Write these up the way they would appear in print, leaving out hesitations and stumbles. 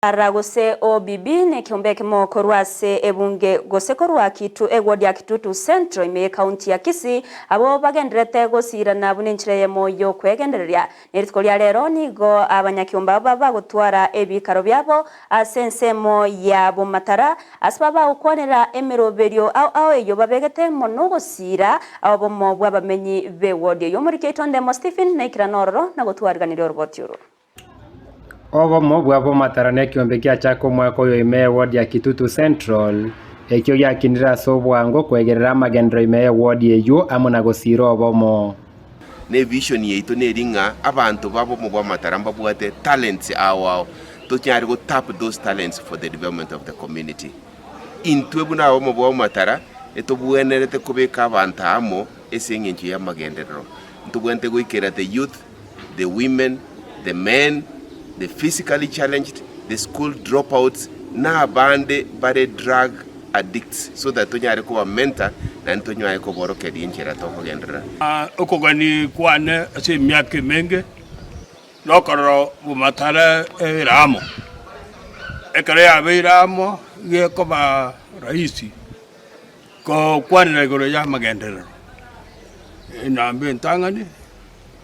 Ara gose OBB nekeombe ekemo korwa ase ebunge gose korwa Kitu eward ya Kitutu Central ime y'ecounty ya Kisii abwo bagendererete gosiirana buna enchera eyemo y'okwegendereria. Nerituko ria rero nigo abanyakeombe aba bagotwara ebikaro biabo ase ensemo ya Bomatara ase babagokwanera emeroberio ao ao eyio babegete mono gosiira obomo bw'abamenyi b'eward eyio. Omoriki oito Ndemo Stephen naikerane ororo na gotwariganiria oroboti oro. Obomo bw'abomatara nekiombe giachaka omwaka oyo ime y'ewodi ya Kitutu Central, ekio giakinire ase obwango kwegerera amagenderero ime y'ewodi eyio amo na gosiira obomo. Na evision yaito neri ng'a abanto b'abomo bw'amatara mbabwate talents ao ao, tonyare go tap those talents for the development of the community. Intwe buna abaomo bw'amatara, etobwenerete kobeka abanto amo ase eng'encho y'amagenderero. Ntobwenerete goikera the youth, the women, the men, the physically challenged, the school dropouts, na abande bare drug addicts so that tonyare koba mentor naende tonyare koborokereria enchera tokogenderera. Okogania kwane ase emiaka emenge nokorora bomatara ere amo. Ekero yabeire amo gekoba rahisi gokwanera igoro y'amagenderero. Enamba entang'ani.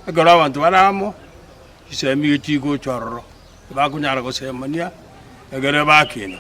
Ekero abanto bare amo, chisemi echi chigocha ororo, tibakonyara gosemania egere bakina.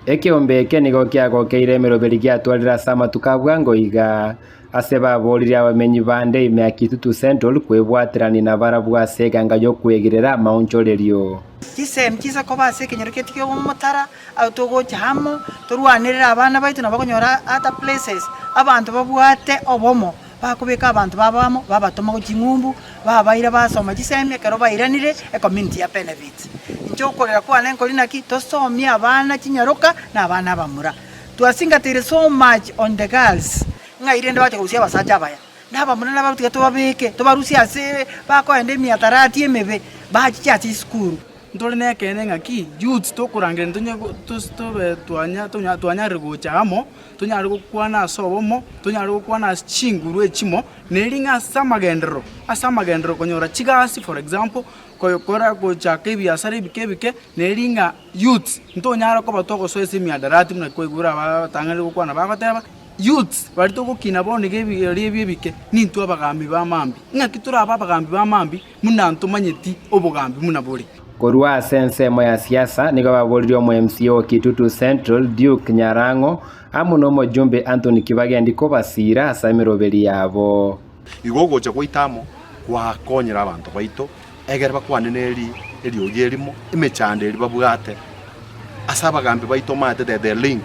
Ekeombe eke nigo kiagokeire emeroberi giatwarire ase amatuko a bwango iga, ase baboririe abamenyi bande ime ya Kitutu Central kwebwaterania nabarabwo ase eganga y'okwegerera amaonchorerio. Chisemi chise koba ase ekenyoro kiaito ki'omotara, aro togocha amo, torwanerere abana baito nabo bakonyora other places, abanto babwate obomo. Bakobeka abanto babo amo, babatoma gochia ching'umbu, babaira basoma chisemi, ekero bairanire ecommunity ya benefits. Inche okorera kwane nkori naki, tosomie abana chinyaroka na abana abamura. Twasingateire so much on the girls, ng'ai rende bacha korusia abasacha abaya, na abamura nabo tiga tobabeke, tobarusie ase bakoenda emiatarati emebe, bachiche ase esukuru. Ntore nekeene ng'aki youths tokorangeria tonye tobe twanya twanyarire gocha amo. Tonyare gokwana ase obomo, tonyare gokwana ase chinguru echimo, neri ng'a ase amagenderero, ase amagenderero konyora chigasi for example, koyokora gochaka ebiasara ebike ebike, neri ng'a youths ntonyare koba togosoa ase emiadarati buna kwaigure abatang'ani gokwana bagoteba, youths baria togokina bono iga ebigori ebi ebike, nintwe abagambi ba mambia. Ng'aki torabe abagambi ba mambia buna ntomanyeti obogambi buna bore. Korwa ase ensemo ya siasa nigo baboririe omo-MCA o Kitutu Central Duke Nyarang'o amo nomojumbe Anthony Kibagendi kobasiira ase emeroberi yabo. Igo ogocha gwaito amo gwakonyire abanto baito, egere bakwane neri eriogi erimo, emechando eria babwate ase abagambi baito omanyete the the link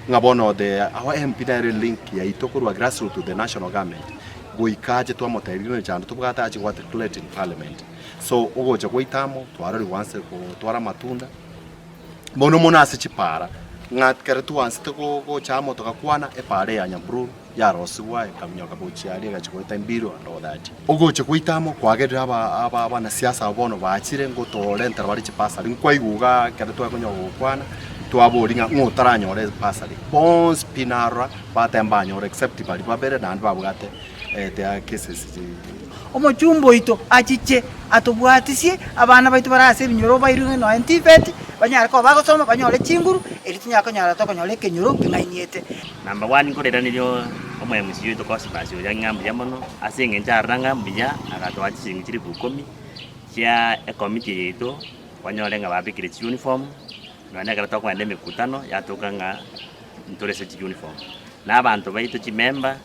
ng'a bono the our MP nere link yaito korwa grassroot to the national government, goika ache twamotebia emechando tobwate ache go articulate in parliament. So ogocha gwaito amo twarorigwe ase gotwara amatunda, mono mono ase chipaara, ng'a ekero twansete go gocha amo togakwana, epaara eye ya Nyambururu yarosigwa ekaminyoka gochia aria egachia goeta Embiru and all that. Ogocha gwaito amo kwagerire aba aba abanasiasa aba bono bachire ngotorentera bare chibasari, nkwaigwa igaa ekero twakonya gokwana, twaboria ng'a ng'o otaranyore ebasari, bonsi pi narora bateba mbanyore except baria babere naende babwate their cases. Omochumba oito achiche atobwatisie abana baito bare ase ebinyoro bairwe nonya TVET, banyare koba bagosoma banyore chinguru, erio tonyare konyora tokonyora ekenyoro keng'ainiete. Number one nkoreraneri omo MC oito Cosmas oria ng'a mbuya mono ase eng'encho arora ng'a mbuya agatoa chishilingi chilifu ikomi chia ecommittee yaito banyore ng'a babekire chiuniform nonya ekero tokogenda emekutano yatoka ng'a ntore ase chiuniform. Na abanto baito chimember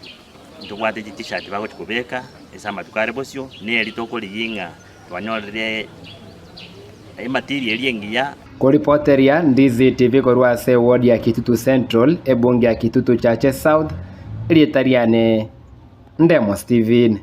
Ntobwate chitishati bagochia kobeka ase amatuko are bosio, neri tokorigia ng'a twanyorire ematerial eria engiya. Koripoteria Ndizi TV korwa ase eward ya Kitutu Central, ebunge ya Kitutu Chache South, erieta riane Ndemo Stephen.